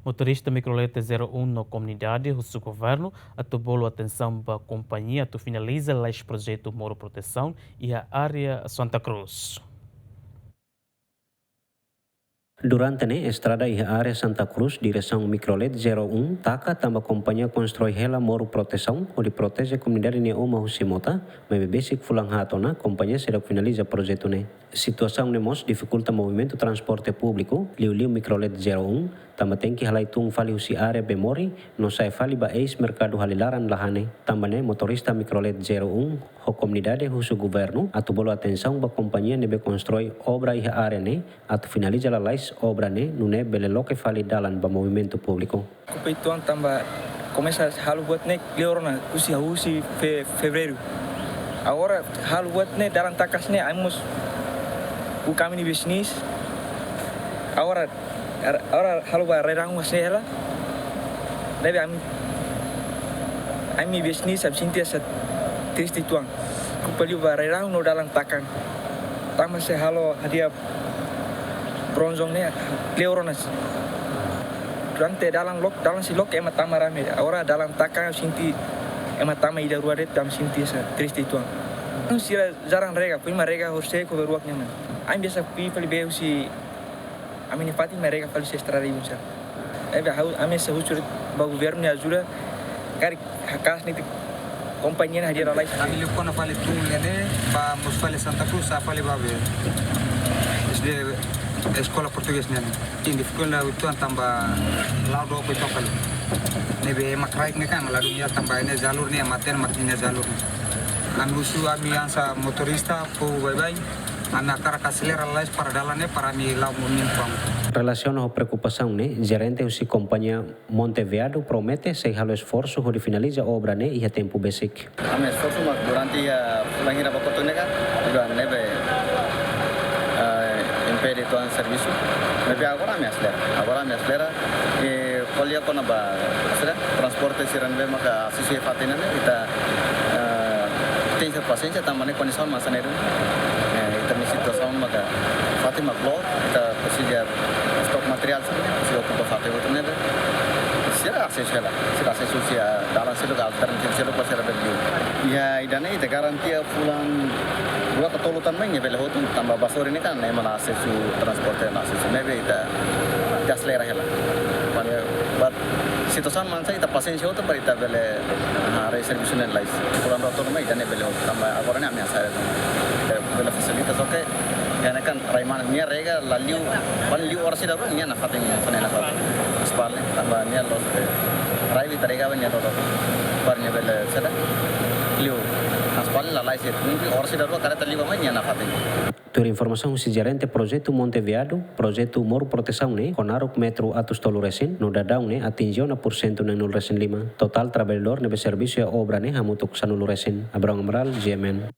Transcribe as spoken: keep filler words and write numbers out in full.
Motorista mikrolet zero um no komunidade husu governu atu bolu atensaun ba kompañia atu finaliza lalais projetu moru protesaun iha área Santa Cruz. Durante ne'e, estrada iha área Santa Cruz, diresaun mikrolet zero um, taka tanba kompañia konstrui hela moru protesaun hodi proteje komunidade nia uma husi mota, maibé besik fulan haat ona, kompañia seidauk finaliza projetu ne'e. Situasaun ne'e mós difikulta movimentu transporte públiku, liuliu mikrolet zero um, tanba tenke halai tun fali husi área Bemori, no sa'e fali ba eis merkadu Halilaran la hane. Tanba ne'e, motorista mikrolet zero um ho komunidade husu governu atu bolu atensaun ba kompañia ne'ebé konstrui obra iha área ne'e, atu finaliza lalais obra ne'e, nune'e bele loke fali dalan ba movimentu públiku. Kupa uitoan tanba komesa halo buat ne'e kleur ona husi, husi fe-, fevereiru. Agora halo buat ne'e dalan takas ne'e, ami mós, o caminho bisnis. Agora, agora halo ba rai-rahun hanesan ne'e hela. Ne'ebé ami, ami bisnis, ami sente hanesan triste uitoan. Kupa liu ba rai-rahun no dalan takan. Tanba se halo hadi'a bronzong ne'e kleur ona. Durante dalan loke, dalan sei loke ema tama rame. Agora dalan takan sente ema tama ida rua de'it, ami sente hanesan triste uitoan. Sira jarang rega, foin mak rega horisehik ho beruak nian. Ami biasa foin fali bee husi ami-nia fatin mak rega fali husi estrada ibun sira. Ne'ebé ha'u, ami sei husu ba governu nia ajuda, karik hakas netik kompañia ne'e hadi'a lalais. Ami liu kona fali tun ne'e, ba mós fali Santa Cruz, sa'e fali ba be. SD, eskola portugés ne'e. Indi fikun la uitoan tanba la'o dook uitoan fali. Ne'ebé ema kraik ne'e kan, la dunia tanba ne'e jalur ne'e, maten mak ne'e jalur ne'e. Ami husu ami hanesan motorista, povu baibain. Ami hakarak aselera lalais para dalan ne'e para ami la'o movimentu. Relasiona ho preokupasaun ne'e, jerente husi kompañia Monte Veado promete sei halo esforsu hodi finaliza obra ne'e iha tempu besik. Ami esforsu mak durante iha fulan hira ba kotuk ne'e kan, udah ne'ebé, eh, impede uitoan servisu. Ne'ebé agora ami aselera, agora ami aselera. I ko'alia kona-ba, sira, transporte sira ne'ebé maka asesu iha fatin ne'e, ita, eh, tenke pasiénsia tanba ne'e kondisaun mak hanesan ne'e duni. Eh, ita-nia situasaun maka fatin mak bloku, ita presiza stok materiál sira-ne'e, presiza okupa fatin hotu ne'ebé. Sira asesu hela, sira asesu husi dalan seluk, alternativa seluk ba sira bele liu. Iha ida-ne'e ita garantia fulan rua ka tolu tan mai nia bele hotu, tanba ba sorin ne'e kan ema la asesu transporte, la asesu, ne'ebé ita, ita aselera hela. Para, ba situasaun mak hanesan ita pasiénsia hotu para ita bele, ah, haree servisu ne'e lalais. Fulan rua tolu mai ida-ne'e bele hotu, tanba agora ne'e ameasa. Bele fasilita, só ke iha ne'e kan rai mane nia rega la liu, paling liu oras ida rua nia nafatin, hanesan ne'e nafatin. Aspal ne'e, tanba nia loos, eh, rai ita rega ba nia todo. Para nia bele seda, liu aspal ne'e lalais, mungkin oras ida rua kareta liu ba mai nia nafatin. Tuir informasaun husi jerente projetu Monte Veado, projetu moru protesaun ne'e ho naruk metru atus tolu resin, no daudaun ne'e atinje ona pursentu neenulu resin lima. Totál traballadór ne'ebé servisu iha obra ne'e hamutuk sanulu resin. Abrão Amaral, G M N.